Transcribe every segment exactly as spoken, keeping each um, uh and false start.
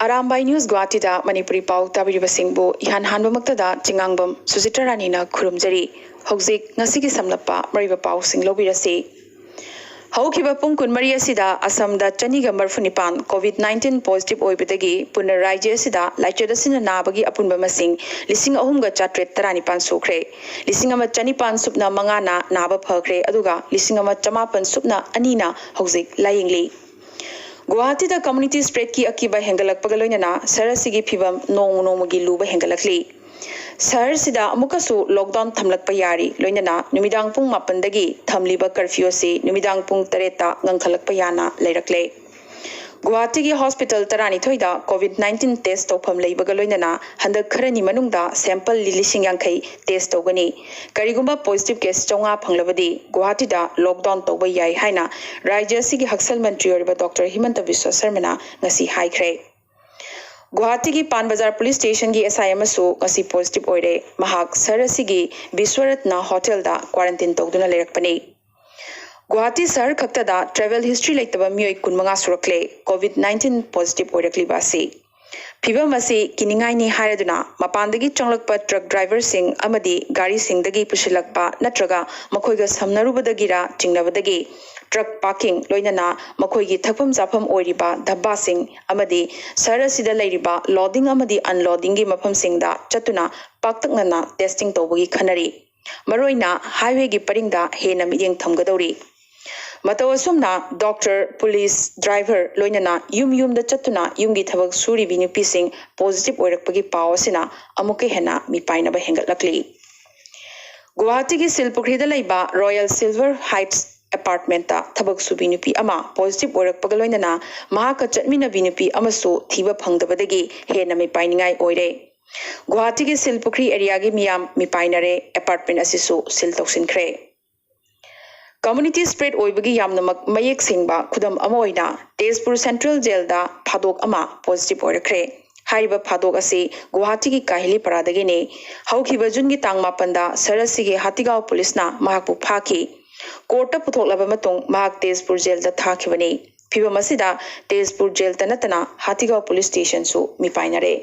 Arambai news ꯒꯨꯋꯥꯍꯥꯇꯤꯗ Manipuri ꯄꯥꯎ ꯇꯥꯕꯤꯔꯤꯕꯁꯤꯡꯕꯨ ꯏꯍꯥꯟ ꯍꯥꯟꯕꯃꯛꯇꯗ ꯆꯤꯉꯥꯡꯕꯝ ꯁꯨꯖꯤꯇꯥ ꯔꯥꯅꯤꯅ ꯈꯨꯔꯨꯝꯖꯔꯤ꯫ ꯍꯧꯖꯤꯛ ꯉꯁꯤꯒꯤ ꯁꯝꯂꯞꯄ ꯃꯔꯨꯑꯣꯏꯕ ꯄꯥꯎꯁꯤꯡ ꯂꯧꯕꯤꯔꯁꯤ꯫ ꯍꯧꯈꯤꯕ ꯄꯨꯡ ꯀꯨꯟꯃꯔꯤ ꯑꯁꯤꯗ ꯑꯁꯥꯝꯗ ꯆꯅꯤꯒ ꯃꯔꯤꯐꯨ ꯅꯤꯄꯥꯟ COVID nineteen positive ꯑꯣꯏꯕꯗꯒꯤ ꯄꯨꯟꯅ ꯔꯥꯖ꯭ꯌ ꯑꯁꯤꯗ ꯂꯥꯏꯆꯠ ꯑꯁꯤꯅ ꯅꯥꯕꯒꯤ ꯑꯄꯨꯟꯕ ꯃꯁꯤꯡ ꯂꯤꯁꯤꯡ ꯑꯍꯨꯝꯒ ꯆꯥꯇ꯭ꯔꯦꯠ ꯇꯔꯥꯅꯤꯄꯥꯟ ꯁꯨꯈ꯭ꯔꯦ꯫ ꯂꯤꯁꯤꯡ ꯑꯃ ꯆꯅꯤꯄꯥꯟ ꯁꯨꯞꯅ ꯃꯉꯥꯅ ꯅꯥꯕ ꯐꯈ꯭ꯔꯦ, ꯑꯗꯨꯒ ꯂꯤꯁꯤꯡ ꯑꯃ ꯆꯃꯥꯄꯟ ꯁꯨꯞꯅ ꯑꯅꯤꯅ ꯍꯧꯖꯤꯛ ꯂꯥꯌꯦꯡꯂꯤ꯫ ꯒꯨꯋꯥꯍꯥꯇꯤꯗ community spreadꯀꯤ ꯑꯀꯤꯕ ꯍꯦꯟꯒꯠꯂꯛꯄꯒ ꯂꯣꯏꯅꯅ ꯁꯍꯔ ꯑꯁꯤꯒꯤ ꯐꯤꯕꯝ ꯅꯣꯡꯃ ꯅꯣꯡꯃꯒꯤ ꯂꯨꯕ ꯍꯦꯟꯒꯠꯂꯛꯂꯤ꯫ ꯁꯍꯔꯁꯤꯗ ꯑꯃꯨꯛꯀꯁꯨ lockdown ꯊꯝꯂꯛꯄ ꯌꯥꯔꯤ, ꯂꯣꯏꯅꯅ ꯅꯨꯃꯤꯗꯥꯡ ꯄꯨꯡ ꯃꯥꯄꯟꯗꯒꯤ ꯊꯝꯂꯤꯕ curfew ꯑꯁꯤ ꯅꯨꯃꯤꯗꯥꯡ ꯄꯨꯡ ꯇꯔꯦꯠꯇ ꯉꯟꯈꯠꯂꯛꯄ ꯌꯥꯅ ꯂꯩꯔꯛꯂꯦ꯫ ꯒꯨꯋꯥꯍꯥꯇꯤꯒꯤ hospital ꯇꯔꯥꯅꯤꯊꯣꯏꯗ COVID nineteen test ꯇꯧꯐꯝ ꯂꯩꯕꯒ ꯂꯣꯏꯅꯅ ꯍꯟꯗꯛ ꯈꯔꯅꯤ ꯃꯅꯨꯡꯗ sample ꯂꯤꯁꯤꯡ ꯌꯥꯡꯈꯩ test ꯇꯧꯒꯅꯤ꯫ ꯀꯔꯤꯒꯨꯝꯕ positive case ꯆꯥꯝꯃꯉꯥ ꯐꯪꯂꯕꯗꯤ ꯒꯨꯋꯥꯍꯥꯇꯤꯗ lockdown ꯇꯧꯕ ꯌꯥꯏ ꯍꯥꯏꯅ ꯔꯥꯖ꯭ꯌ ꯑꯁꯤꯒꯤ ꯍꯛꯁꯦꯜ ꯃꯟꯇ꯭ꯔꯤ ꯑꯣꯏꯔꯤꯕ ꯗꯣꯛꯇꯔ ꯍꯤꯃꯟꯇ ꯕꯤꯁ꯭ꯋ ꯁꯔꯃꯅ ꯉꯁꯤ ꯍꯥꯏꯈ꯭ꯔꯦ꯫ ꯒꯨꯋꯥꯍꯥꯇꯤꯒꯤ ꯄꯥꯟ ꯕꯖꯥꯔ police stationꯒꯤ SI ꯑꯃꯁꯨ ꯉꯁꯤ positive ꯑꯣꯏꯔꯦ꯫ ꯃꯍꯥꯛ ꯁꯍꯔ ꯑꯁꯤꯒꯤ ꯕꯤꯁ꯭ꯋꯔꯠꯅ hotelꯗ quarantine ꯇꯧꯗꯨꯅ ꯂꯩꯔꯛꯄꯅꯤ꯫ ꯒꯨꯋꯥꯍꯥꯇꯤ ꯁꯍꯔ ꯈꯛꯇꯗ travel history ꯂꯩꯇꯕ ꯃꯤꯑꯣꯏ ꯀꯨꯟꯃꯉꯥ ꯁꯨꯔꯛꯂꯦ COVID nineteen positive ꯑꯣꯏꯔꯛꯂꯤꯕ ꯑꯁꯤ꯫ ꯐꯤꯚꯝ ꯑꯁꯤ ꯀꯤꯅꯤꯡꯉꯥꯏꯅꯤ ꯍꯥꯏꯔꯗꯨꯅ ꯃꯄꯥꯟꯗꯒꯤ ꯆꯪꯂꯛꯄ truck driverꯁꯤꯡ ꯑꯃꯗꯤ ꯒꯥꯔꯤꯁꯤꯡꯗꯒꯤ ꯄꯨꯁꯤꯜꯂꯛꯄ ꯅꯠꯇ꯭ꯔꯒ ꯃꯈꯣꯏꯒ ꯁꯝꯅꯔꯨꯕꯗꯒꯤꯔ ꯆꯤꯡꯅꯕꯗꯒꯤ truck parking ꯂꯣꯏꯅꯅ ꯃꯈꯣꯏꯒꯤ ꯊꯛꯐꯝ ꯆꯥꯐꯝ ꯑꯣꯏꯔꯤꯕ ꯙꯕꯥꯁꯤꯡ ꯑꯃꯗꯤ ꯁꯍꯔ ꯑꯁꯤꯗ ꯂꯩꯔꯤꯕ loading ꯑꯃꯗꯤ unloadingꯒꯤ ꯃꯐꯝꯁꯤꯡꯗ ꯆꯠꯇꯨꯅ ꯄꯥꯛꯇꯛꯅꯅ testing ꯇꯧꯕꯒꯤ ꯈꯟꯅꯔꯤ꯫ ꯃꯔꯨꯑꯣꯏꯅ highwayꯒꯤ ꯄꯔꯤꯡꯗ ꯍꯦꯟꯅ ꯃꯤꯠꯌꯦꯡ ꯊꯝꯒꯗꯧꯔꯤ꯫ ꯃꯇꯧ ꯑꯁꯨꯝꯅ doctor, police, driver ꯂꯣꯏꯅꯅ ꯌꯨꯝ ꯌꯨꯝꯗ ꯆꯠꯇꯨꯅ ꯌꯨꯝꯒꯤ ꯊꯕꯛ ꯁꯨꯔꯤꯕꯤ ꯅꯨꯄꯤꯁꯤꯡ positive ꯑꯣꯏꯔꯛꯄꯒꯤ ꯄꯥꯎ ꯑꯁꯤꯅ ꯑꯃꯨꯛꯀ ꯍꯦꯟꯅ ꯃꯤꯄꯥꯏꯅꯕ ꯍꯦꯟꯒꯠꯂꯛꯂꯤ꯫ ꯒꯨꯋꯥꯍꯥꯇꯤꯒꯤ ꯁꯤꯜꯄꯨꯈ꯭ꯔꯤꯗ ꯂꯩꯕ Royal Silver Heights apartmentꯇ ꯊꯕꯛ ꯁꯨꯕꯤ ꯅꯨꯄꯤ ꯑꯃ positive ꯑꯣꯏꯔꯛꯄꯒ ꯂꯣꯏꯅꯅ ꯃꯍꯥꯛꯀ ꯆꯠꯃꯤꯟꯅꯕꯤ ꯅꯨꯄꯤ ꯑꯃꯁꯨ ꯊꯤꯕ ꯐꯪꯗꯕꯗꯒꯤ ꯍꯦꯟꯅ ꯃꯤꯄꯥꯏꯅꯤꯡꯉꯥꯏ ꯑꯣꯏꯔꯦ꯫ ꯒꯨꯋꯥꯍꯥꯇꯤꯒꯤ ꯁꯤꯜꯄꯨꯈ꯭ꯔꯤ areaꯒꯤ ꯃꯤꯌꯥꯝ ꯃꯤꯄꯥꯏꯅꯔꯦ, apartment ꯑꯁꯤꯁꯨ seal ꯇꯧꯁꯤꯟꯈ꯭ꯔꯦ꯫ Community spread ꯑꯣꯏꯕꯒꯤ ꯌꯥꯝꯅꯃꯛ ꯃꯌꯦꯛ ꯁꯦꯡꯕ ꯈꯨꯗꯝ ꯑꯃ ꯑꯣꯏꯅ ꯇꯦꯖꯄꯨꯔ central jailꯗ ꯐꯥꯗꯣꯛ ꯑꯃ positive ꯑꯣꯏꯔꯛꯈ꯭ꯔꯦ꯫ ꯍꯥꯏꯔꯤꯕ ꯐꯥꯗꯣꯛ ꯑꯁꯤ ꯒꯨꯋꯥꯍꯥꯇꯤꯒꯤ ꯀꯥꯍꯤꯂꯤꯄꯥꯔꯥꯗꯒꯤꯅꯤ꯫ ꯍꯧꯈꯤꯕ ꯖꯨꯟꯒꯤ ꯇꯥꯡ ꯃꯥꯄꯟꯗ ꯁꯍꯔ ꯑꯁꯤꯒꯤ ꯍꯥꯇꯤꯒꯥꯎ policeꯅ ꯃꯍꯥꯛꯄꯨ ꯐꯥꯈꯤ꯫ Courtꯇ ꯄꯨꯊꯣꯛꯂꯕ ꯃꯇꯨꯡ ꯃꯍꯥꯛ ꯇꯦꯖꯄꯨꯔ jailꯗ ꯊꯥꯈꯤꯕꯅꯤ꯫ ꯐꯤꯚꯝ ꯑꯁꯤꯗ ꯇꯦꯖꯄꯨꯔ ꯖꯦꯜꯇ ꯅꯠꯇꯅ ꯍꯥꯊꯤꯒꯥꯎ ꯄꯨꯂꯤꯁ ꯁ꯭ꯇꯦꯁꯟꯁꯨ ꯃꯤꯄꯥꯏꯅꯔꯦ꯫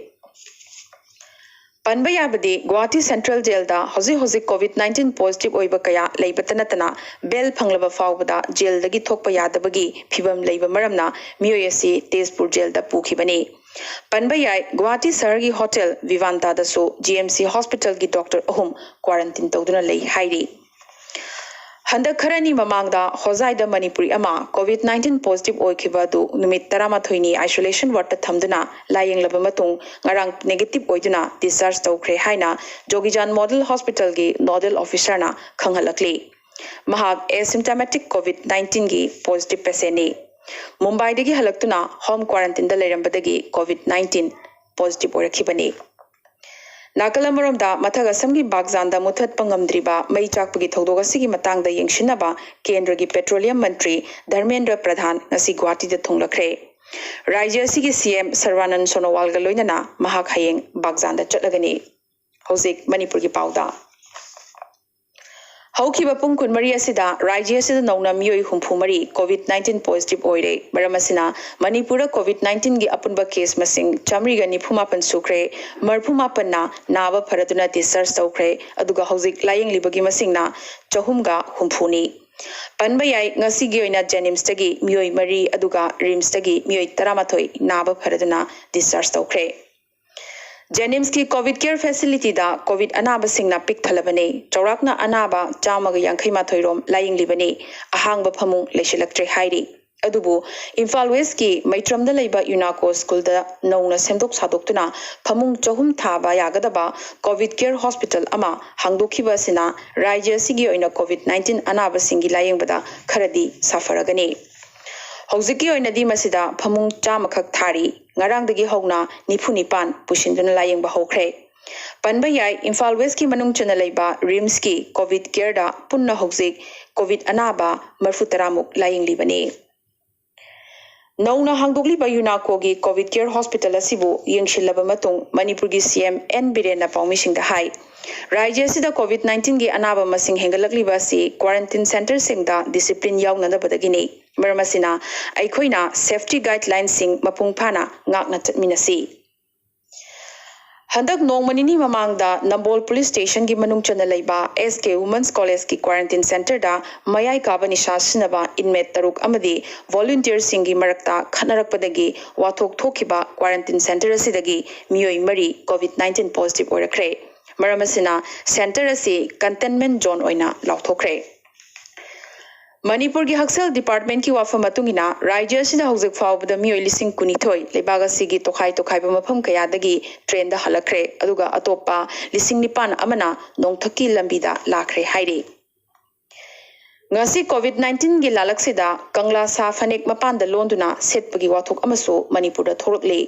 ꯄꯟꯕ ꯌꯥꯕꯗꯤ, ꯒꯨꯋꯥꯍꯥꯇꯤ ꯁꯦꯟꯇ꯭ꯔꯦꯜ ꯖꯦꯜꯗ ꯍꯧꯖꯤꯛ ꯍꯧꯖꯤꯛ ꯀꯣꯚꯤꯗ ꯅꯥꯏꯟꯇꯤꯟ ꯄꯣꯖꯤꯇꯤꯚ ꯑꯣꯏꯕ ꯀꯌꯥ ꯂꯩꯕꯇ ꯅꯠꯇꯅ, ꯕꯦꯜ ꯐꯪꯂꯕ ꯐꯥꯎꯕꯗ ꯖꯦꯜꯗꯒꯤ ꯊꯣꯛꯄ ꯌꯥꯗꯕꯒꯤ ꯐꯤꯚꯝ ꯂꯩꯕ ꯃꯔꯝꯅ ꯃꯤꯑꯣꯏ ꯑꯁꯤ ꯇꯦꯖꯄꯨꯔ ꯖꯦꯜꯗ ꯄꯨꯈꯤꯕꯅꯤ꯫ ꯄꯟꯕ ꯌꯥꯏ, ꯒꯨꯋꯥꯍꯥꯇꯤ ꯁꯍꯔꯒꯤ ꯍꯣꯇꯦꯜ ꯚꯤꯚꯥꯟꯇꯥꯗꯁꯨ ꯖꯤ ꯑꯦꯝ ꯁꯤ ꯍꯣꯁꯄꯤꯇꯥꯜꯒꯤ ꯗꯣꯛꯇꯔ ꯑꯍꯨꯝ ꯀ꯭ꯋꯥꯔꯟꯇꯤꯟ ꯇꯧꯗꯨꯅ ꯂꯩ ꯍꯥꯏꯔꯤ꯫ ꯍꯟꯗꯛ ꯈꯔꯅꯤ ꯃꯃꯥꯡꯗ ꯍꯣꯖꯥꯏꯗ ꯃꯅꯤꯄꯨꯔꯤ ꯑꯃ ꯀꯣꯚꯤꯗ ꯅꯥꯏꯟꯇꯤꯟ ꯄꯣꯖꯤꯇꯤꯚ ꯑꯣꯏꯈꯤꯕ ꯑꯗꯨ ꯅꯨꯃꯤꯠ ꯇꯔꯥꯃꯥꯊꯣꯏꯅꯤ ꯑꯥꯏꯁꯣꯂꯦꯁꯟ ꯋꯥꯔꯗꯇ ꯊꯝꯗꯨꯅ ꯂꯥꯌꯦꯡꯂꯕ ꯃꯇꯨꯡ ꯉꯔꯥꯡ ꯅꯦꯒꯦꯇꯤꯚ ꯑꯣꯏꯗꯨꯅ ꯗꯤꯁꯆꯥꯔꯖ ꯇꯧꯈ꯭ꯔꯦ ꯍꯥꯏꯅ ꯖꯣꯒꯤꯖꯥꯟ ꯃꯣꯗꯦꯜ ꯍꯣꯁꯄꯤꯇꯥꯜꯒꯤ ꯅꯣꯗꯦꯜ ꯑꯣꯐꯤꯁꯥꯔꯅ ꯈꯪꯍꯜꯂꯛꯂꯤ꯫ ꯃꯍꯥꯛ ꯑꯦꯁꯤꯝꯇꯃꯦꯇꯤꯛ ꯀꯣꯚꯤꯗ ꯅꯥꯏꯟꯇꯤꯟꯒꯤ ꯄꯣꯖꯤꯇꯤꯚ ꯄꯦꯁꯦꯟꯅꯤ꯫ ꯃꯨꯝꯕꯥꯏꯗꯒꯤ ꯍꯜꯂꯛꯇꯨꯅ ꯍꯣꯝ ꯀ꯭ꯋꯥꯔꯟꯇꯤꯟꯗ ꯂꯩꯔꯝꯕꯗꯒꯤ ꯀꯣꯚꯤꯗ ꯅꯥꯏꯟꯇꯤꯟ ꯄꯣꯖꯤꯇꯤꯚ ꯑꯣꯏꯔꯛꯈꯤꯕꯅꯤ꯫ ꯅꯥꯀꯜ ꯑꯃꯔꯣꯝꯗ, ꯃꯊꯛ ꯑꯁꯝꯒꯤ ꯕꯥꯒꯖꯥꯟꯗ ꯃꯨꯊꯠꯄ ꯉꯝꯗ꯭ꯔꯤꯕ ꯃꯩ ꯆꯥꯛꯄꯒꯤ ꯊꯧꯗꯣꯛ ꯑꯁꯤꯒꯤ ꯃꯇꯥꯡꯗ ꯌꯦꯡꯁꯤꯟꯅꯕ ꯀꯦꯟꯗ꯭ꯔꯒꯤ ꯄꯦꯇ꯭ꯔꯣꯂꯤꯌꯝ ꯃꯟꯇ꯭ꯔꯤ ꯙꯔꯃꯦꯟꯗ꯭ꯔ ꯄ꯭ꯔꯙꯥꯟ ꯉꯁꯤ ꯒꯨꯋꯥꯍꯥꯇꯤꯗ ꯊꯨꯡꯂꯈ꯭ꯔꯦ꯫ ꯔꯥꯖ꯭ꯌ ꯑꯁꯤꯒꯤ ꯁꯤ ꯑꯦꯝ ꯁꯔꯕꯥꯅꯟ ꯁꯣꯅꯣꯋꯥꯜꯒ ꯂꯣꯏꯅꯅ ꯃꯍꯥꯛ ꯍꯌꯦꯡ ꯕꯥꯒꯖꯥꯟꯗ ꯆꯠꯂꯒꯅꯤ꯫ ꯍꯧꯖꯤꯛ ꯃꯅꯤꯄꯨꯔꯒꯤ ꯄꯥꯎꯗ꯫ ꯍꯧꯈꯤꯕ ꯄꯨꯡ ꯀꯨꯟꯃꯔꯤ ꯑꯁꯤꯗ ꯔꯥꯖ꯭ꯌ ꯑꯁꯤꯗ ꯅꯧꯅ ꯃꯤꯑꯣꯏ ꯍꯨꯝꯐꯨ ꯃꯔꯤ ꯀꯣꯚꯤꯗ ꯅꯥꯏꯟꯇꯤꯟ ꯄꯣꯖꯤꯇꯤꯚ ꯑꯣꯏꯔꯦ꯫ ꯃꯔꯝ ꯑꯁꯤꯅ ꯃꯅꯤꯄꯨꯔꯗ ꯀꯣꯚꯤꯗ ꯅꯥꯏꯟꯇꯤꯟꯒꯤ ꯑꯄꯨꯟꯕ ꯀꯦꯁ ꯃꯁꯤꯡ ꯆꯥꯃꯔꯤꯒ ꯅꯤꯐꯨ ꯃꯥꯄꯟ ꯁꯨꯈ꯭ꯔꯦ꯫ ꯃꯔꯤꯐꯨ ꯃꯥꯄꯟꯅ ꯅꯥꯕ ꯐꯔꯗꯨꯅ ꯗꯤꯁꯆꯥꯔꯖ ꯇꯧꯈ꯭ꯔꯦ꯫ ꯑꯗꯨꯒ ꯍꯧꯖꯤꯛ ꯂꯥꯌꯦꯡꯂꯤꯕꯒꯤ ꯃꯁꯤꯡꯅ ꯆꯍꯨꯝꯒ ꯍꯨꯝꯐꯨꯅꯤ꯫ ꯄꯟꯕ ꯌꯥꯏ, ꯉꯁꯤꯒꯤ ꯑꯣꯏꯅ ꯖꯦꯅꯤꯝꯁꯇꯒꯤ ꯃꯤꯑꯣꯏ ꯃꯔꯤ, ꯑꯗꯨꯒ ꯔꯤꯝꯁꯇꯒꯤ ꯃꯤꯑꯣꯏ ꯇꯔꯥꯃꯥꯊꯣꯏ ꯅꯥꯕ ꯐꯔꯗꯨꯅ ꯗꯤꯁꯆꯥꯔꯖ ꯇꯧꯈ꯭ꯔꯦ꯫ ꯖꯦꯅꯤꯝꯁꯀꯤ ꯀꯣꯚꯤꯗ ꯀꯦꯌꯔ ꯐꯦꯁꯤꯂꯤꯇꯤꯗ ꯀꯣꯚꯤꯗ ꯑꯅꯥꯕꯁꯤꯡꯅ ꯄꯤꯛ ꯊꯜꯂꯕꯅꯤ꯫ ꯆꯥꯎꯔꯥꯛꯅ ꯑꯅꯥꯕ ꯆꯥꯝꯃꯒ ꯌꯥꯡꯈꯩ ꯃꯥꯊꯣꯏ ꯔꯣꯝ ꯂꯥꯌꯦꯡꯂꯤꯕꯅꯤ꯫ ꯑꯍꯥꯡꯕ ꯐꯃꯨꯡ ꯂꯩꯁꯤꯜꯂꯛꯇ꯭ꯔꯦ ꯍꯥꯏꯔꯤ꯫ ꯑꯗꯨꯕꯨ ꯏꯝꯐꯥꯜ ꯋꯦꯁꯀꯤ ꯃꯩꯇ꯭ꯔꯝꯗ ꯂꯩꯕ ꯌꯨꯅꯥꯀꯣ ꯁ꯭ꯀꯨꯜꯗ ꯅꯧꯅ ꯁꯦꯝꯗꯣꯛ ꯁꯥꯗꯣꯛꯇꯨꯅ ꯐꯃꯨꯡ ꯆꯍꯨꯝ ꯊꯥꯕ ꯌꯥꯒꯗꯕ ꯀꯣꯚꯤꯗ ꯀꯦꯌꯔ ꯍꯣꯁꯄꯤꯇꯥꯜ ꯑꯃ ꯍꯥꯡꯗꯣꯛꯈꯤꯕ ꯑꯁꯤꯅ ꯔꯥꯖ꯭ꯌ ꯑꯁꯤꯒꯤ ꯑꯣꯏꯅ ꯀꯣꯚꯤꯗ ꯅꯥꯏꯟꯇꯤꯟ ꯑꯅꯥꯕꯁꯤꯡꯒꯤ ꯂꯥꯌꯦꯡꯕꯗ ꯈꯔꯗꯤ ꯁꯥꯐꯔꯒꯅꯤ꯫ ꯍꯧꯖꯤꯛꯀꯤ ꯑꯣꯏꯅꯗꯤ ꯃꯁꯤꯗ ꯐꯃꯨꯡ ꯆꯥꯝꯃꯈꯛ ꯊꯥꯔꯤ꯫ ꯉꯔꯥꯡꯗꯒꯤ ꯍꯧꯅ ꯅꯤꯐꯨ ꯅꯤꯄꯥꯟ ꯄꯨꯁꯤꯟꯗꯨꯅ ꯂꯥꯌꯦꯡꯕ ꯍꯧꯈ꯭ꯔꯦ꯫ ꯄꯟꯕ ꯌꯥꯏ, ꯏꯝꯐꯥꯜ ꯋꯦꯁꯀꯤ ꯃꯅꯨꯡ ꯆꯟꯅ ꯂꯩꯕ ꯔꯤꯝꯁꯀꯤ ꯀꯣꯚꯤꯗ ꯀꯦꯌꯔꯗ ꯄꯨꯟꯅ ꯍꯧꯖꯤꯛ ꯀꯣꯚꯤꯗ ꯑꯅꯥꯕ ꯃꯔꯤꯐꯨ ꯇꯔꯥꯃꯨꯛ ꯂꯥꯌꯦꯡꯂꯤꯕꯅꯤ꯫ ꯅꯧꯅ ꯍꯥꯡꯗꯣꯛꯂꯤꯕ ꯌꯨꯅꯥꯀꯣꯒꯤ ꯀꯣꯚꯤꯗ ꯀꯦꯌꯔ ꯍꯣꯁꯄꯤꯇꯥꯜ ꯑꯁꯤꯕꯨ ꯌꯦꯡꯁꯤꯜꯂꯕ ꯃꯇꯨꯡ ꯃꯅꯤꯄꯨꯔꯒꯤ ꯁꯤ ꯑꯦꯝ ꯑꯦꯟ ꯕꯤꯔꯦꯟꯅ ꯄꯥꯎꯃꯤꯁꯤꯡꯗ ꯍꯥꯏ, ꯔꯥꯖ꯭ꯌ ꯑꯁꯤꯗ ꯀꯣꯚꯤꯗ ꯅꯥꯏꯟꯇꯤꯟꯒꯤ ꯑꯅꯥꯕ ꯃꯁꯤꯡ ꯍꯦꯟꯒꯠꯂꯛꯂꯤꯕ ꯑꯁꯤ ꯀ꯭ꯋꯥꯔꯟꯇꯤꯟ ꯁꯦꯟꯇꯔꯁꯤꯡꯗ ꯗꯤꯁꯤꯄ꯭ꯂꯤꯟ ꯌꯥꯎꯅꯗꯕꯗꯒꯤꯅꯤ꯫ ꯃꯔꯝ ꯑꯁꯤꯅ ꯑꯩꯈꯣꯏꯅ safety guidelinesꯁꯤꯡ ꯃꯄꯨꯡ ꯐꯥꯅ ꯉꯥꯛꯅ ꯆꯠꯃꯤꯟꯅꯁꯤ꯫ ꯍꯟꯗꯛ ꯅꯣꯡꯃ ꯅꯤꯅꯤ ꯃꯃꯥꯡꯗ ꯅꯝꯕꯣꯜ ꯄꯨꯂꯤꯁ ꯁ꯭ꯇꯦꯁꯟꯒꯤ ꯃꯅꯨꯡ ꯆꯟꯅ ꯂꯩꯕ S K Women's Collegeꯀꯤ quarantine centreꯗ ꯃꯌꯥꯏ ꯀꯥꯕ ꯅꯤꯁꯥ ꯁꯤꯖꯤꯟꯅꯕ inmate ꯇꯔꯨꯛ ꯑꯃꯗꯤ volunteerꯁꯤꯡꯒꯤ ꯃꯔꯛꯇ ꯈꯠꯅꯔꯛꯄꯗꯒꯤ ꯋꯥꯊꯣꯛ ꯊꯣꯛꯈꯤꯕ quarantine centre ꯑꯁꯤꯗꯒꯤ ꯃꯤꯑꯣꯏ ꯃꯔꯤ COVID nineteen positive ꯑꯣꯏꯔꯛꯈ꯭ꯔꯦ꯫ ꯃꯔꯝ ꯑꯁꯤꯅ centre ꯑꯁꯤ containment zone ꯑꯣꯏꯅ ꯂꯥꯎꯊꯣꯛꯈ꯭ꯔꯦ꯫ ꯃꯅꯤꯄꯨꯔꯒꯤ ꯍꯛꯁꯦꯜ departmentꯀꯤ ꯋꯥꯐꯝ ꯃꯇꯨꯡ ꯏꯟꯅ, ꯔꯥꯖ꯭ꯌ ꯑꯁꯤꯗ ꯍꯧꯖꯤꯛ ꯐꯥꯎꯕꯗ ꯃꯤꯑꯣꯏ ꯂꯤꯁꯤꯡ ꯀꯨꯟꯅꯤꯊꯣꯏ ꯂꯩꯕꯥꯛ ꯑꯁꯤꯒꯤ ꯇꯣꯈꯥꯏ ꯇꯣꯈꯥꯏꯕ ꯃꯐꯝ ꯀꯌꯥꯗꯒꯤ trainꯗ ꯍꯜꯂꯛꯈ꯭ꯔꯦ, ꯑꯗꯨꯒ ꯑꯇꯣꯞꯄ ꯂꯤꯁꯤꯡ ꯅꯤꯄꯥꯟ ꯑꯃꯅ ꯅꯣꯡꯊꯛꯀꯤ ꯂꯝꯕꯤꯗ ꯂꯥꯛꯈ꯭ꯔꯦ ꯍꯥꯏꯔꯤ꯫ ꯉꯁꯤ COVID nineteenꯒꯤ ꯂꯥꯂꯛꯁꯤꯗ ꯀꯪꯂꯥ ꯁꯥ ꯐꯅꯦꯛ ꯃꯄꯥꯟꯗ ꯂꯣꯟꯗꯨꯅ ꯁꯦꯠꯄꯒꯤ ꯋꯥꯊꯣꯛ ꯑꯃꯁꯨ ꯃꯅꯤꯄꯨꯔꯗ ꯊꯣꯛꯂꯛꯂꯤ꯫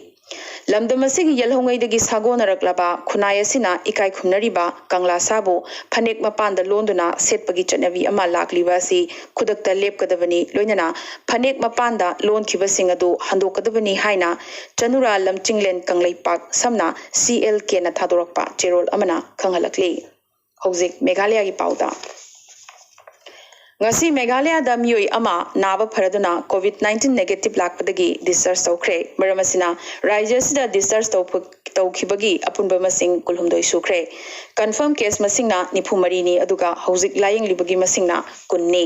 ꯂꯝꯗꯝ ꯑꯁꯤꯒꯤ ꯌꯦꯜꯍꯧꯉꯩꯗꯒꯤ ꯁꯥꯒꯣꯟꯅꯔꯛꯂꯕ ꯈꯨꯟꯅꯥꯏ ꯑꯁꯤꯅ ꯏꯀꯥꯏ ꯈꯨꯝꯅꯔꯤꯕ ꯀꯪꯂꯥ ꯁꯥꯕꯨ ꯐꯅꯦꯛ ꯃꯄꯥꯟꯗ ꯂꯣꯟꯗꯨꯅ ꯁꯦꯠꯄꯒꯤ ꯆꯠꯅꯕꯤ ꯑꯃ ꯂꯥꯛꯂꯤꯕ ꯑꯁꯤ ꯈꯨꯗꯛꯇ ꯂꯦꯞꯀꯗꯕꯅꯤ, ꯂꯣꯏꯅꯅ ꯐꯅꯦꯛ ꯃꯄꯥꯟꯗ ꯂꯣꯟꯈꯤꯕꯁꯤꯡ ꯑꯗꯨ ꯍꯟꯗꯣꯛꯀꯗꯕꯅꯤ ꯍꯥꯏꯅ ꯆꯅꯨꯔꯥ ꯂꯝꯆꯤꯡꯂꯦꯟ ꯀꯪꯂꯩꯄꯥꯛ ꯁꯝꯅ C L Kꯅ ꯊꯥꯗꯣꯔꯛꯄ ꯆꯦꯔꯣꯜ ꯑꯃꯅ ꯈꯪꯍꯜꯂꯛꯂꯤ꯫ ꯍꯧꯖꯤꯛ ꯃꯦꯘꯥꯂꯌꯒꯤ ꯄꯥꯎꯗ꯫ ꯉꯁꯤ ꯃꯦꯘꯥꯂꯌꯗ ꯃꯤꯑꯣꯏ ꯑꯃ ꯅꯥꯕ ꯐꯔꯗꯨꯅ COVID nineteen negative ꯂꯥꯛꯄꯗꯒꯤ discharge ꯇꯧꯈ꯭ꯔꯦ꯫ ꯃꯔꯝ ꯑꯁꯤꯅ ꯔꯥꯖ꯭ꯌ ꯑꯁꯤꯗ discharge ꯇꯧꯕ-, ꯇꯧꯈꯤꯕꯒꯤ ꯑꯄꯨꯟꯕ ꯃꯁꯤꯡ ꯀꯨꯟꯍꯨꯝꯗꯣꯏ ꯁꯨꯈ꯭ꯔꯦ꯫ Confirm case ꯃꯁꯤꯡꯅ ꯅꯤꯐꯨ ꯃꯔꯤꯅꯤ, ꯑꯗꯨꯒ ꯍꯧꯖꯤꯛ ꯂꯥꯌꯦꯡꯂꯤꯕꯒꯤ ꯃꯁꯤꯡꯅ ꯀꯨꯟꯅꯤ꯫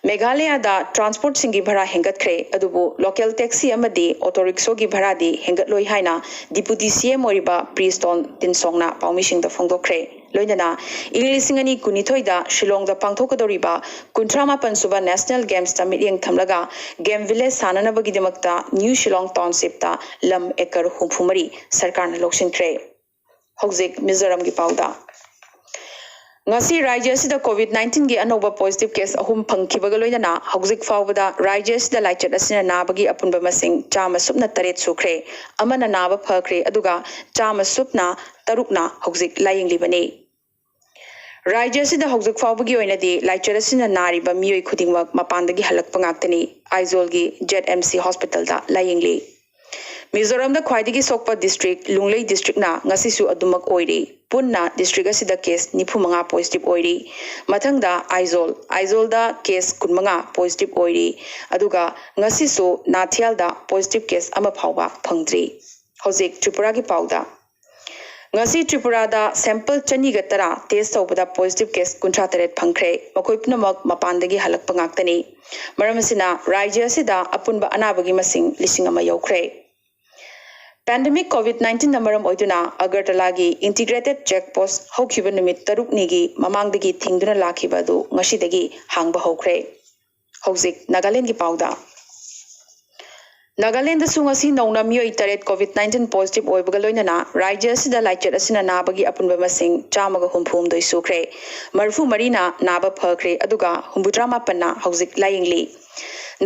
ꯃꯦꯘꯥꯂꯌꯗ transportꯁꯤꯡꯒꯤ ꯚꯔꯥ ꯍꯦꯟꯒꯠꯈ꯭ꯔꯦ, ꯑꯗꯨꯕꯨ local taxi ꯑꯃꯗꯤ auto rickshawꯒꯤ ꯚꯔꯥꯗꯤ ꯍꯦꯟꯒꯠꯂꯣꯏ ꯍꯥꯏꯅ Deputy C M ꯑꯣꯏꯔꯤꯕ Prestone Tynsongꯅ ꯄꯥꯎꯃꯤꯁꯤꯡꯗ ꯐꯣꯡꯗꯣꯛꯈ꯭ꯔꯦ꯫ ꯂꯣꯏꯅꯅ ꯏꯪ ꯂꯤꯁꯤꯡ ꯑꯅꯤ ꯀꯨꯟꯅꯤꯊꯣꯏꯗ ꯁꯤꯂꯣꯡꯗ ꯄꯥꯡꯊꯣꯛꯀꯗꯧꯔꯤꯕ ꯀꯨꯟꯊ꯭ꯔꯥ ꯃꯥꯄꯟ ꯁꯨꯕ National Gamesꯇ ꯃꯤꯠꯌꯦꯡ ꯊꯝꯂꯒ Game Village ꯁꯥꯟꯅꯅꯕꯒꯤꯗꯃꯛꯇ New Shillong Townshipꯇ ꯂꯝ acre ꯍꯨꯝꯐꯨ ꯃꯔꯤ ꯁꯔꯀꯥꯔꯅ ꯂꯧꯁꯤꯟꯈ꯭ꯔꯦ꯫ ꯍꯧꯖꯤꯛ ꯃꯤꯖꯣꯔꯥꯝꯒꯤ ꯄꯥꯎꯗ꯫ ꯉꯁꯤ ꯔꯥꯖ꯭ꯌ ꯑꯁꯤꯗ COVID nineteenꯒꯤ ꯑꯅꯧꯕ positive case ꯑꯍꯨꯝ ꯐꯪꯈꯤꯕꯒ ꯂꯣꯏꯅꯅ ꯍꯧꯖꯤꯛ ꯐꯥꯎꯕꯗ ꯔꯥꯖ꯭ꯌ ꯑꯁꯤꯗ ꯂꯥꯏꯆꯠ ꯑꯁꯤꯅ ꯅꯥꯕꯒꯤ ꯑꯄꯨꯟꯕ ꯃꯁꯤꯡ ꯆꯥꯝꯃ ꯁꯨꯞꯅ ꯇꯔꯦꯠ ꯁꯨꯈ꯭ꯔꯦ꯫ ꯑꯃꯅ ꯅꯥꯕ ꯐꯈ꯭ꯔꯦ, ꯑꯗꯨꯒ ꯆꯥꯝꯃ ꯁꯨꯞꯅ ꯇꯔꯨꯛꯅ ꯍꯧꯖꯤꯛ ꯂꯥꯌꯦꯡꯂꯤꯕꯅꯤ꯫ ꯔꯥꯖ꯭ꯌ ꯑꯁꯤꯗ ꯍꯧꯖꯤꯛ ꯐꯥꯎꯕꯒꯤ ꯑꯣꯏꯅꯗꯤ ꯂꯥꯏꯆꯠ ꯑꯁꯤꯅ ꯅꯥꯔꯤꯕ ꯃꯤꯑꯣꯏ ꯈꯨꯗꯤꯡꯃꯛ ꯃꯄꯥꯟꯗꯒꯤ ꯍꯜꯂꯛꯄ ꯉꯥꯛꯇꯅꯤ꯫ ꯑꯥꯏꯖꯣꯜꯒꯤ Z M C hospitalꯗ ꯂꯥꯌꯦꯡꯂꯤ꯫ ꯃꯤꯖꯣꯔꯥꯝꯗ ꯈ꯭ꯋꯥꯏꯗꯒꯤ ꯁꯣꯛꯄ ꯗꯤꯁꯇ꯭ꯔꯤꯛ ꯂꯨꯡꯂꯩ ꯗꯤꯁꯇ꯭ꯔꯤꯛꯅ ꯉꯁꯤꯁꯨ ꯑꯗꯨꯃꯛ ꯑꯣꯏꯔꯤ꯫ ꯄꯨꯟꯅ ꯗꯤꯁꯇ꯭ꯔꯤꯛ ꯑꯁꯤꯗ ꯀꯦꯁ ꯅꯤꯐꯨ ꯃꯉꯥ ꯄꯣꯖꯤꯇꯤꯚ ꯑꯣꯏꯔꯤ꯫ ꯃꯊꯪꯗ ꯑꯥꯏꯖꯣꯜ, ꯑꯥꯏꯖꯣꯜꯗ ꯀꯦꯁ ꯀꯨꯟ ꯃꯉꯥ ꯄꯣꯖꯤꯇꯤꯚ ꯑꯣꯏꯔꯤ꯫ ꯑꯗꯨꯒ ꯉꯁꯤꯁꯨ ꯅꯥꯊꯤꯌꯥꯜꯗ ꯄꯣꯖꯤꯇꯤꯚ ꯀꯦꯁ ꯑꯃ ꯐꯥꯎꯕ ꯐꯪꯗ꯭ꯔꯤ꯫ ꯍꯧꯖꯤꯛ ꯇ꯭ꯔꯤꯄꯨꯔꯥꯒꯤ ꯄꯥꯎꯗ꯫ ꯉꯁꯤ ꯇ꯭ꯔꯤꯄꯨꯔꯥꯗ ꯁꯦꯝꯄꯜ ꯆꯅꯤꯒ ꯇꯔꯥ ꯇꯦꯁ ꯇꯧꯕꯗ ꯄꯣꯖꯤꯇꯤꯚ ꯀꯦꯁ ꯀꯨꯟꯊ꯭ꯔꯥ ꯇꯔꯦꯠ ꯐꯪꯈ꯭ꯔꯦ꯫ ꯃꯈꯣꯏ ꯄꯨꯝꯅꯃꯛ ꯃꯄꯥꯟꯗꯒꯤ ꯍꯜꯂꯛꯄ ꯉꯥꯛꯇꯅꯤ꯫ ꯃꯔꯝ ꯑꯁꯤꯅ ꯔꯥꯖ꯭ꯌ ꯑꯁꯤꯗ ꯑꯄꯨꯟꯕ ꯑꯅꯥꯕꯒꯤ ꯃꯁꯤꯡ ꯂꯤꯁꯤꯡ ꯑꯃ ꯌꯧꯈ꯭ꯔꯦ꯫ ꯄꯦꯟꯗꯦꯃꯤꯛ ꯀꯣꯚꯤꯗ ꯅꯥꯏꯟꯇꯤꯟꯅ ꯃꯔꯝ ꯑꯣꯏꯗꯨꯅ ꯑꯒꯔꯇꯂꯥꯒꯤ ꯏꯟꯇꯤꯒ꯭ꯔꯦꯇꯦꯗ ꯆꯦꯛ ꯄꯣꯁ ꯍꯧꯈꯤꯕ ꯅꯨꯃꯤꯠ ꯇꯔꯨꯛꯅꯤꯒꯤ ꯃꯃꯥꯡꯗꯒꯤ ꯊꯤꯡꯗꯨꯅ ꯂꯥꯛꯈꯤꯕ ꯑꯗꯨ ꯉꯁꯤꯗꯒꯤ ꯍꯥꯡꯕ ꯍꯧꯈ꯭ꯔꯦ꯫ ꯍꯧꯖꯤꯛ ꯅꯥꯒꯥꯂꯦꯟꯒꯤ ꯄꯥꯎꯗ꯫ ꯅꯥꯒꯥꯂꯦꯟꯗꯁꯨ ꯉꯁꯤ ꯅꯧꯅ ꯃꯤꯑꯣꯏ ꯇꯔꯦꯠ ꯀꯣꯚꯤꯗ ꯅꯥꯏꯟꯇꯤꯟ ꯄꯣꯖꯤꯇꯤꯚ ꯑꯣꯏꯕꯒ ꯂꯣꯏꯅꯅ ꯔꯥꯖ꯭ꯌ ꯑꯁꯤꯗ ꯂꯥꯏꯆꯠ ꯑꯁꯤꯅ ꯅꯥꯕꯒꯤ ꯑꯄꯨꯟꯕ ꯃꯁꯤꯡ ꯆꯥꯝꯃꯒ ꯍꯨꯝꯐꯨ ꯍꯨꯝꯗꯣꯏ ꯁꯨꯈ꯭ꯔꯦ꯫ ꯃꯔꯤꯐꯨ ꯃꯔꯤꯅ ꯅꯥꯕ ꯐꯈ꯭ꯔꯦ, ꯑꯗꯨꯒ ꯍꯨꯝꯐꯨꯇꯔꯥ ꯃꯥꯄꯟꯅ ꯍꯧꯖꯤꯛ ꯂꯥꯌꯦꯡꯂꯤ꯫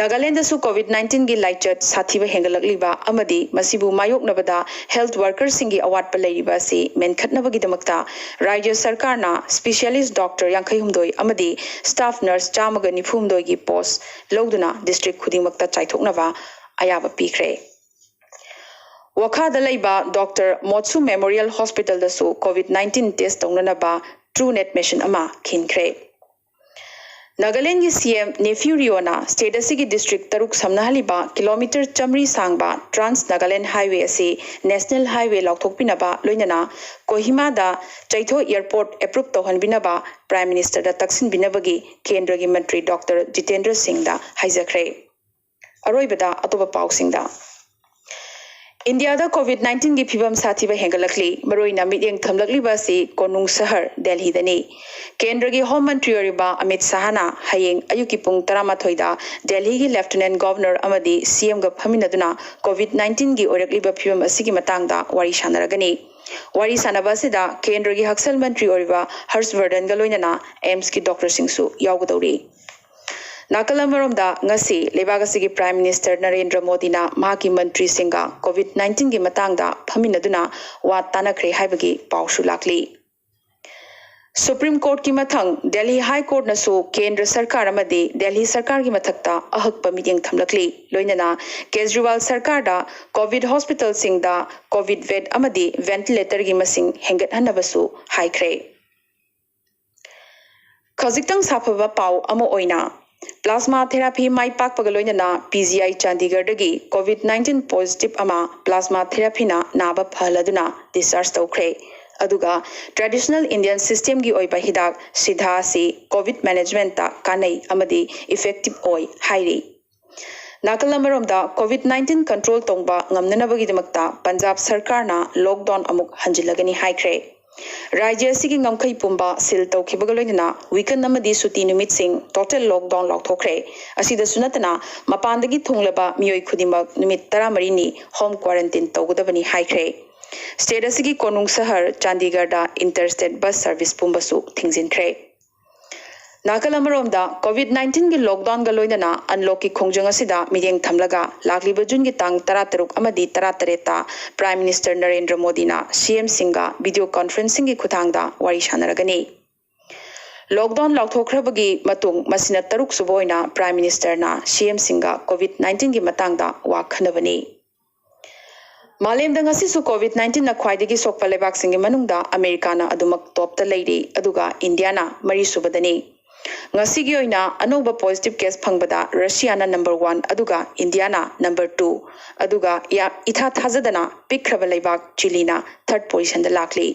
ꯅꯥꯒꯥꯂꯦꯟꯗꯁꯨ ꯀꯣꯚꯤꯗ ꯅꯥꯏꯟꯇꯤꯟꯒꯤ ꯂꯥꯏꯆꯠ ꯁꯥꯊꯤꯕ ꯍꯦꯟꯒꯠꯂꯛꯂꯤꯕ ꯑꯃꯗꯤ ꯃꯁꯤꯕꯨ ꯃꯥꯌꯣꯛꯅꯕꯗ ꯍꯦꯜꯊ ꯋꯥꯔꯀꯔꯁꯤꯡꯒꯤ ꯑꯋꯥꯠꯄ ꯂꯩꯔꯤꯕ ꯑꯁꯤ ꯃꯦꯟꯈꯠꯅꯕꯒꯤꯗꯃꯛꯇ ꯔꯥꯖ꯭ꯌ ꯁꯔꯀꯥꯔꯅ ꯁ꯭ꯄꯤꯁꯤꯌꯦꯂꯤꯁ ꯗꯣꯛꯇꯔ ꯌꯥꯡꯈꯩ ꯍꯨꯝꯗꯣꯏ ꯑꯃꯗꯤ ꯁ꯭ꯇꯥꯐ ꯅꯔꯁ ꯆꯥꯝꯃꯒ ꯅꯤꯐꯨ ꯍꯨꯝꯗꯣꯏꯒꯤ ꯄꯣꯁ ꯂꯧꯗꯨꯅ ꯗꯤꯁꯇ꯭ꯔꯤꯛ ꯈꯨꯗꯤꯡꯃꯛꯇ ꯆꯥꯏꯊꯣꯛꯅꯕ ꯑꯌꯥꯕ ꯄꯤꯈ꯭ꯔꯦ꯫ ꯋꯥꯈꯥꯗ ꯂꯩꯕ ꯗꯣꯛꯇꯔ ꯃꯣꯠꯁꯨ ꯃꯦꯃꯣꯔꯤꯌꯦꯜ ꯍꯣꯁꯄꯤꯇꯥꯜꯗꯁꯨ ꯀꯣꯚꯤꯗ ꯅꯥꯏꯟꯇꯤꯟ ꯇꯦꯁ ꯇꯧꯅꯅꯕ ꯇ꯭ꯔꯨ ꯅꯦꯠ ꯃꯦꯁꯤꯟ ꯑꯃ ꯈꯤꯟꯈ꯭ꯔꯦ꯫ ꯅꯥꯒꯥꯂꯦꯟꯒꯤ ꯁꯤ ꯑꯦꯝ ꯅꯦꯐ꯭ꯌꯨ ꯔꯤꯑꯣꯅ ꯁ꯭ꯇꯦꯠ ꯑꯁꯤꯒꯤ ꯗꯤꯁꯇ꯭ꯔꯤꯛ ꯇꯔꯨꯛ ꯁꯝꯅꯍꯜꯂꯤꯕ ꯀꯤꯂꯣꯃꯤꯇꯔ ꯆꯥꯃꯔꯤ ꯁꯥꯡꯕ ꯇ꯭ꯔꯥꯟꯁ ꯅꯥꯒꯥꯂꯦꯟ ꯍꯥꯏꯋꯦ ꯑꯁꯤ ꯅꯦꯁꯅꯦꯜ ꯍꯥꯏꯋꯦ ꯂꯥꯎꯊꯣꯛꯄꯤꯅꯕ, ꯂꯣꯏꯅꯅ ꯀꯣꯍꯤꯃꯥꯗ ꯆꯩꯊꯣ ꯑꯦꯌꯔꯄꯣꯔꯠ ꯑꯦꯄ꯭ꯔꯨꯞ ꯇꯧꯍꯟꯕꯤꯅꯕ ꯄ꯭ꯔꯥꯏꯝ ꯃꯤꯅꯤꯁꯇꯔꯗ ꯇꯛꯁꯤꯟꯕꯤꯅꯕꯒꯤ ꯀꯦꯟꯗ꯭ꯔꯒꯤ ꯃꯟꯇ꯭ꯔꯤ ꯗꯣꯛꯇꯔ ꯖꯤꯇꯦꯟꯗ꯭ꯔ ꯁꯤꯡꯗ ꯍꯥꯏꯖꯈ꯭ꯔꯦ꯫ ꯑꯔꯣꯏꯕꯗ ꯑꯇꯣꯞꯄ ꯄꯥꯎꯁꯤꯡꯗ꯫ ꯏꯟꯗꯤꯌꯥꯗ ꯀꯣꯚꯤꯗ ꯅꯥꯏꯟꯇꯤꯟꯒꯤ ꯐꯤꯕꯝ ꯁꯥꯊꯤꯕ ꯍꯦꯟꯒꯠꯂꯛꯂꯤ꯫ ꯃꯔꯨꯑꯣꯏꯅ ꯃꯤꯠꯌꯦꯡ ꯊꯝꯂꯛꯂꯤꯕ ꯑꯁꯤ ꯀꯣꯅꯨꯡ ꯁꯍꯔ ꯗꯦꯜꯍꯤꯗꯅꯤ꯫ ꯀꯦꯟꯗ꯭ꯔꯒꯤ ꯍꯣꯝ ꯃꯟꯇ꯭ꯔꯤ ꯑꯣꯏꯔꯤꯕ ꯑꯃꯤꯠ ꯁꯥꯍꯅ ꯍꯌꯦꯡ ꯑꯌꯨꯛꯀꯤ ꯄꯨꯡ ꯇꯔꯥꯃꯥꯊꯣꯏꯗ ꯗꯦꯜꯍꯤꯒꯤ ꯂꯦꯐꯇꯤꯅꯦꯟꯠ ꯒꯚꯔꯅꯔ ꯑꯃꯗꯤ ꯁꯤ ꯑꯦꯝꯒ ꯐꯝꯃꯤꯟꯅꯗꯨꯅ ꯀꯣꯚꯤꯗ ꯅꯥꯏꯟꯇꯤꯟꯒꯤ ꯑꯣꯏꯔꯛꯂꯤꯕ ꯐꯤꯕꯝ ꯑꯁꯤꯒꯤ ꯃꯇꯥꯡꯗ ꯋꯥꯔꯤ ꯁꯥꯟꯅꯔꯒꯅꯤ꯫ ꯋꯥꯔꯤ ꯁꯥꯟꯅꯕ ꯑꯁꯤꯗ ꯀꯦꯟꯗ꯭ꯔꯒꯤ ꯍꯛꯁꯦꯜ ꯃꯟꯇ꯭ꯔꯤ ꯑꯣꯏꯔꯤꯕ ꯍꯔꯁ ꯕꯔꯙꯟꯒ ꯂꯣꯏꯅꯅ ꯑꯦꯝꯁꯀꯤ ꯗꯣꯛꯇꯔꯁꯤꯡꯁꯨ ꯌꯥꯎꯒꯗꯧꯔꯤ꯫ ꯅꯥꯀꯜ ꯑꯃꯔꯣꯝꯗ, ꯉꯁꯤ ꯂꯩꯕꯥꯛ ꯑꯁꯤꯒꯤ ꯄ꯭ꯔꯥꯏꯝ ꯃꯤꯅꯤꯁꯇꯔ ꯅꯔꯦꯟꯗ꯭ꯔ ꯃꯣꯗꯤꯅ ꯃꯍꯥꯛꯀꯤ ꯃꯟꯇ꯭ꯔꯤꯁꯤꯡꯒ ꯀꯣꯚꯤꯗ ꯅꯥꯏꯟꯇꯤꯟꯒꯤ ꯃꯇꯥꯡꯗ ꯐꯝꯃꯤꯟꯅꯗꯨꯅ ꯋꯥ ꯇꯥꯅꯈ꯭ꯔꯦ ꯍꯥꯏꯕꯒꯤ ꯄꯥꯎꯁꯨ ꯂꯥꯛꯂꯤ꯫ ꯁꯨꯄ꯭ꯔꯤꯝ ꯀꯣꯔꯠꯀꯤ ꯃꯊꯪ ꯗꯦꯜꯍꯤ ꯍꯥꯏ ꯀꯣꯔꯠꯅꯁꯨ ꯀꯦꯟꯗ꯭ꯔ ꯁꯔꯀꯥꯔ ꯑꯃꯗꯤ ꯗꯦꯜꯍꯤ ꯁꯔꯀꯥꯔꯒꯤ ꯃꯊꯛꯇ ꯑꯍꯛꯄ ꯃꯤꯠꯌꯦꯡ ꯊꯝꯂꯛꯂꯤ꯫ ꯂꯣꯏꯅꯅ ꯀꯦꯖ꯭ꯔꯤꯋꯥꯜ ꯁꯔꯀꯥꯔꯗ ꯀꯣꯚꯤꯗ ꯍꯣꯁꯄꯤꯇꯥꯜꯁꯤꯡꯗ ꯀꯣꯚꯤꯗ ꯕꯦꯗ ꯑꯃꯗꯤ ꯚꯦꯟꯇꯤꯂꯦꯇꯔꯒꯤ ꯃꯁꯤꯡ ꯍꯦꯟꯒꯠꯍꯟꯅꯕꯁꯨ ꯍꯥꯏꯈ꯭ꯔꯦ꯫ ꯈꯖꯤꯛꯇꯪ ꯁꯥꯐꯕ ꯄꯥꯎ ꯑꯃ ꯑꯣꯏꯅ, ꯄ꯭ꯂꯥꯁꯃꯥ ꯊꯦꯔꯥꯄꯤ ꯃꯥꯏ ꯄꯥꯛꯄꯒ ꯂꯣꯏꯅꯅ ꯄꯤ ꯖꯤ ꯑꯥꯏ ꯆꯥꯟꯗꯤꯒꯔꯗꯒꯤ ꯀꯣꯚꯤꯗ ꯅꯥꯏꯟꯇꯤꯟ ꯄꯣꯖꯤꯇꯤꯚ ꯑꯃ ꯄ꯭ꯂꯥꯁꯃꯥ ꯊꯦꯔꯥꯄꯤꯅ ꯅꯥꯕ ꯐꯍꯜꯂꯗꯨꯅ ꯗꯤꯁꯆꯥꯔꯖ ꯇꯧꯈ꯭ꯔꯦ꯫ ꯑꯗꯨꯒ ꯇ꯭ꯔꯦꯗꯤꯁꯅꯦꯜ ꯏꯟꯗꯤꯌꯟ ꯁꯤꯁꯇꯦꯝꯒꯤ ꯑꯣꯏꯕ ꯍꯤꯗꯥꯛ ꯁꯤꯙꯥ ꯑꯁꯤ ꯀꯣꯚꯤꯗ ꯃꯦꯅꯦꯖꯃꯦꯟꯇ ꯀꯥꯟꯅꯩ ꯑꯃꯗꯤ ꯏꯐꯦꯛꯇꯤꯚ ꯑꯣꯏ ꯍꯥꯏꯔꯤ꯫ ꯅꯥꯀꯜ ꯑꯃꯔꯣꯝꯗ, ꯀꯣꯚꯤꯗ ꯅꯥꯏꯟꯇꯤꯟ ꯀꯟꯇ꯭ꯔꯣꯜ ꯇꯧꯕ ꯉꯝꯅꯅꯕꯒꯤꯗꯃꯛꯇ ꯄꯟꯖꯥꯕ ꯁꯔꯀꯥꯔꯅ ꯂꯣꯛꯗꯥꯎꯟ ꯑꯃꯨꯛ ꯍꯟꯖꯤꯜꯂꯒꯅꯤ ꯍꯥꯏꯈ꯭ꯔꯦ꯫ ꯔꯥꯖ꯭ꯌ ꯑꯁꯤꯒꯤ ꯉꯝꯈꯩ ꯄꯨꯝꯕ ꯁꯤꯜ ꯇꯧꯈꯤꯕꯒ ꯂꯣꯏꯅꯅ ꯋꯤꯀꯦꯟꯗ ꯑꯃꯗꯤ ꯁꯨꯇꯤ ꯅꯨꯃꯤꯠꯁꯤꯡ ꯇꯣꯇꯦꯜ ꯂꯣꯛꯗꯥꯎꯟ ꯂꯥꯎꯊꯣꯛꯈ꯭ꯔꯦ꯫ ꯑꯁꯤꯗꯁꯨ ꯅꯠꯇꯅ, ꯃꯄꯥꯟꯗꯒꯤ ꯊꯨꯡꯂꯕ ꯃꯤꯑꯣꯏ ꯈꯨꯗꯤꯡꯃꯛ ꯅꯨꯃꯤꯠ ꯇꯔꯥꯃꯔꯤꯅꯤ ꯍꯣꯝ ꯀ꯭ꯋꯥꯔꯦꯟꯇꯤꯟ ꯇꯧꯒꯗꯕꯅꯤ ꯍꯥꯏꯈ꯭ꯔꯦ꯫ ꯁ꯭ꯇꯦꯠ ꯑꯁꯤꯒꯤ ꯀꯣꯅꯨꯡ ꯁꯍꯔ ꯆꯥꯟꯗꯤꯒꯔꯗ ꯏꯟꯇꯔ ꯁ꯭ꯇꯦꯠ ꯕꯁ ꯁꯔꯚꯤꯁ ꯄꯨꯝꯕꯁꯨ ꯊꯤꯡꯖꯤꯟꯈ꯭ꯔꯦ꯫ ꯅꯥꯀꯜ ꯑꯃꯔꯣꯝꯗ, ꯀꯣꯚꯤꯗ ꯅꯥꯏꯟꯇꯤꯟꯒꯤ ꯂꯣꯛꯗꯥꯎꯟꯒ ꯂꯣꯏꯅꯅ ꯑꯟꯂꯣꯛꯀꯤ ꯈꯣꯡꯖꯪ ꯑꯁꯤꯗ ꯃꯤꯠꯌꯦꯡ ꯊꯝꯂꯒ ꯂꯥꯛꯂꯤꯕ ꯖꯨꯟꯒꯤ ꯇꯥꯡ ꯇꯔꯥꯇꯔꯨꯛ ꯑꯃꯗꯤ ꯇꯔꯥꯇꯔꯦꯠꯇ ꯄ꯭ꯔꯥꯏꯝ ꯃꯤꯅꯤꯁꯇꯔ ꯅꯔꯦꯟꯗ꯭ꯔ ꯃꯣꯗꯤꯅ ꯁꯤ ꯑꯦꯝꯁꯤꯡꯒ ꯚꯤꯗꯤꯑꯣ ꯀꯣꯟꯐꯔꯦꯟꯁꯤꯡꯒꯤ ꯈꯨꯠꯊꯥꯡꯗ ꯋꯥꯔꯤ ꯁꯥꯟꯅꯔꯒꯅꯤ꯫ ꯂꯣꯛꯗꯥꯎꯟ ꯂꯥꯎꯊꯣꯛꯈ꯭ꯔꯕꯒꯤ ꯃꯇꯨꯡ ꯃꯁꯤꯅ ꯇꯔꯨꯛ ꯁꯨꯕ ꯑꯣꯏꯅ ꯄ꯭ꯔꯥꯏꯝ ꯃꯤꯅꯤꯁꯇꯔꯅ ꯁꯤ ꯑꯦꯝꯁꯤꯡꯒ ꯀꯣꯚꯤꯗ ꯅꯥꯏꯟꯇꯤꯟꯒꯤ ꯃꯇꯥꯡꯗ ꯋꯥ ꯈꯟꯅꯕꯅꯤ꯫ ꯃꯥꯂꯦꯝꯗ ꯉꯁꯤꯁꯨ ꯀꯣꯚꯤꯗ ꯅꯥꯏꯟꯇꯤꯟꯅ ꯈ꯭ꯋꯥꯏꯗꯒꯤ ꯁꯣꯛꯄ ꯂꯩꯕꯥꯛꯁꯤꯡꯒꯤ ꯃꯅꯨꯡꯗ ꯑꯃꯦꯔꯤꯀꯥꯅ ꯑꯗꯨꯃꯛ ꯇꯣꯞꯇ ꯂꯩꯔꯤ, ꯑꯗꯨꯒ ꯏꯟꯗꯤꯌꯥꯅ ꯃꯔꯤꯁꯨꯕꯗꯅꯤ꯫ ꯉꯁꯤꯒꯤ ꯑꯣꯏꯅ ꯑꯅꯧꯕ ꯄꯣꯖꯤꯇꯤꯚ ꯀꯦꯁ ꯐꯪꯕꯗ ꯔꯁꯤꯌꯥꯅ ꯅꯝꯕꯔ ꯋꯥꯟ, ꯑꯗꯨꯒ ꯏꯟꯗꯤꯌꯥꯅ ꯅꯝꯕꯔ ꯇꯨ, ꯑꯗꯨꯒ ꯌꯥ-, ꯏꯊꯥ ꯊꯥꯖꯗꯅ ꯄꯤꯛꯈ꯭ꯔꯕ ꯂꯩꯕꯥꯛ ꯆꯤꯂꯤꯅ ꯊꯥꯔꯗ ꯄꯣꯖꯤꯁꯟꯗ ꯂꯥꯛꯂꯤ꯫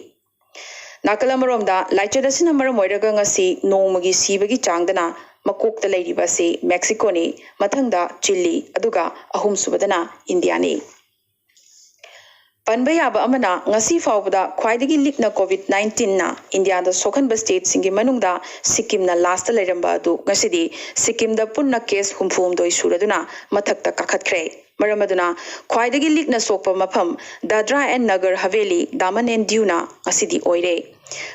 ꯅꯥꯀꯜ ꯑꯃꯔꯣꯝꯗ, ꯂꯥꯏꯆꯠ ꯑꯁꯤꯅ ꯃꯔꯝ ꯑꯣꯏꯔꯒ ꯉꯁꯤ ꯅꯣꯡꯃꯒꯤ ꯁꯤꯕꯒꯤ ꯆꯥꯡꯗꯅ ꯃꯀꯣꯛꯇ ꯂꯩꯔꯤꯕ ꯑꯁꯤ ꯃꯦꯛꯁꯤꯀꯣꯅꯤ, ꯃꯊꯪꯗ ꯆꯤꯂꯤ, ꯑꯗꯨꯒ ꯑꯍꯨꯝꯁꯨꯕꯗꯅ ꯏꯟꯗꯤꯌꯥꯅꯤ꯫ ꯄꯟꯕ ꯌꯥꯕ ꯑꯃꯅ, ꯉꯁꯤ ꯐꯥꯎꯕꯗ ꯈ꯭ꯋꯥꯏꯗꯒꯤ ꯂꯤꯛꯅ ꯀꯣꯚꯤꯗ ꯅꯥꯏꯟꯇꯤꯟꯅ ꯏꯟꯗꯤꯌꯥꯗ ꯁꯣꯛꯍꯟꯕ ꯁ꯭ꯇꯦꯠꯁꯤꯡꯒꯤ ꯃꯅꯨꯡꯗ ꯁꯤꯛꯀꯤꯝꯅ ꯂꯥꯁꯇ ꯂꯩꯔꯝꯕ ꯑꯗꯨ ꯉꯁꯤꯗꯤ ꯁꯤꯛꯀꯤꯝꯗ ꯄꯨꯟꯅ ꯀꯦꯁ ꯍꯨꯝꯐꯨ ꯍꯨꯝꯗꯣꯏ ꯁꯨꯔꯗꯨꯅ ꯃꯊꯛꯇ ꯀꯥꯈꯠꯈ꯭ꯔꯦ꯫ ꯃꯔꯝ ꯑꯗꯨꯅ ꯈ꯭ꯋꯥꯏꯗꯒꯤ ꯂꯤꯛꯅ ꯁꯣꯛꯄ ꯃꯐꯝ ꯗꯥꯗ꯭ꯔꯥ ꯑꯦꯟ ꯅꯒꯔ ꯍꯚꯦꯂꯤ, ꯗꯥꯃꯟ ꯑꯦꯟ ꯗꯤꯌꯨꯅ ꯉꯁꯤꯗꯤ ꯑꯣꯏꯔꯦ꯫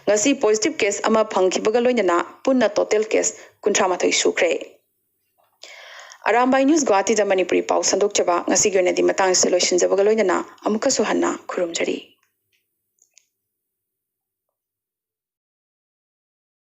ꯉꯁꯤ ꯄꯣꯖꯤꯇꯤꯚ ꯀꯦꯁ ꯑꯃ ꯐꯪꯈꯤꯕꯒ ꯂꯣꯏꯅꯅ ꯄꯨꯟꯅ ꯇꯣꯇꯦꯜ ꯀꯦꯁ ꯀꯨꯟꯊ꯭ꯔꯥ ꯃꯥꯊꯣꯏ ꯁꯨꯈ꯭ꯔꯦ꯫ ꯑꯔꯥꯝꯕꯥꯏ ꯅ꯭ꯌꯨꯁ ꯒꯨꯋꯥꯍꯥꯇꯤꯗ ꯃꯅꯤꯄꯨꯔꯤ ꯄꯥꯎ ꯁꯟꯗꯣꯛꯆꯕ ꯉꯁꯤꯒꯤ ꯑꯣꯏꯅꯗꯤ ꯃꯇꯥꯡ ꯑꯁꯤꯗ ꯂꯣꯏꯁꯤꯟꯖꯕꯒ ꯂꯣꯏꯅꯅ ꯑꯃꯨꯛꯀꯁꯨ ꯍꯟꯅ ꯈꯨꯔꯨꯝꯖꯔꯤ꯫